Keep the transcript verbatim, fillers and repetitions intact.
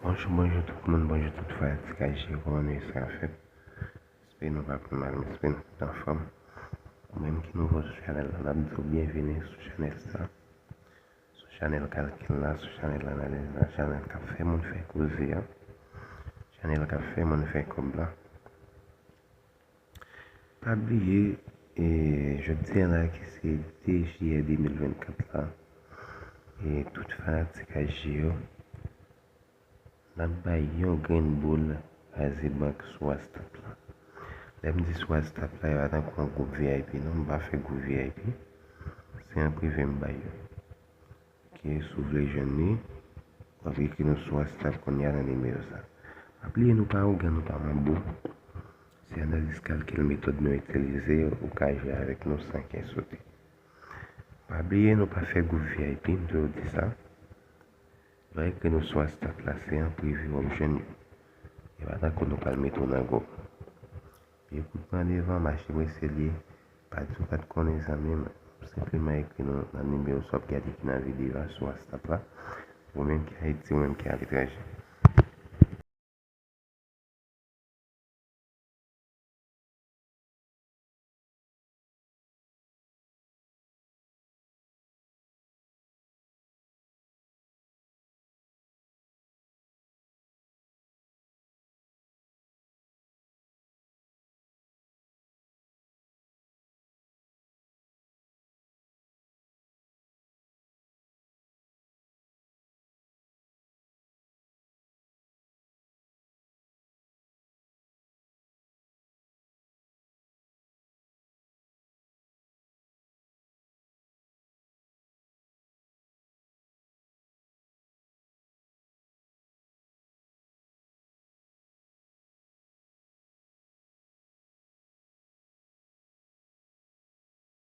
Bonjou, bonjou tout moun, bonjou tout fanatik A J, kòman nou ye, sa k ap fèt? Espere nou pa pi mal, m espere nou tout anfòm. Ou menm ki nouvo sou chanèl la, n ap di w byenvini sou chanèl sa. Sou chanèl kalkil la, sou chanèl analiz la, chanèl k ap fè moun fè koze a. Chanèl k ap fè moun fè kòb la. Pa bliye, e, jodi a la ki se de jiyè de mil vennkat la, e tout fanatik A J yo, n ap bay yon grenn boul Razebank sou WhatsApp la. Lè m di sou WhatsApp la, e pa tankou yon gwoup V I P non, m pa fè gwoup V I P. Se an prive m bay yo. Ok, si w vle jwenn li, w ap ekri nou sou WhatsApp kounye a nan nimewo sa. Pa bliye nou pa ougan, nou pa manbo. Se analiz kalkil metòd nou itilize, ou ka jwe avèk nou san kè sote. Pa bliye nou pa fè gwoup V I P, m toujou di sa. Lè w ekri nou sou WhatsApp la, se an prive w ap jwenn yo. E pa tankou nou pral mete w nan gwoup. Pye kout pran devan, mache prese l ye. Pa di w pa t konnen, zanmi m. Senpleman ekri nou nan nimewo sa w ap gade ki nan videyo a sou WhatsApp la. Ou menm ki Ayiti, ou menm ki aletranje.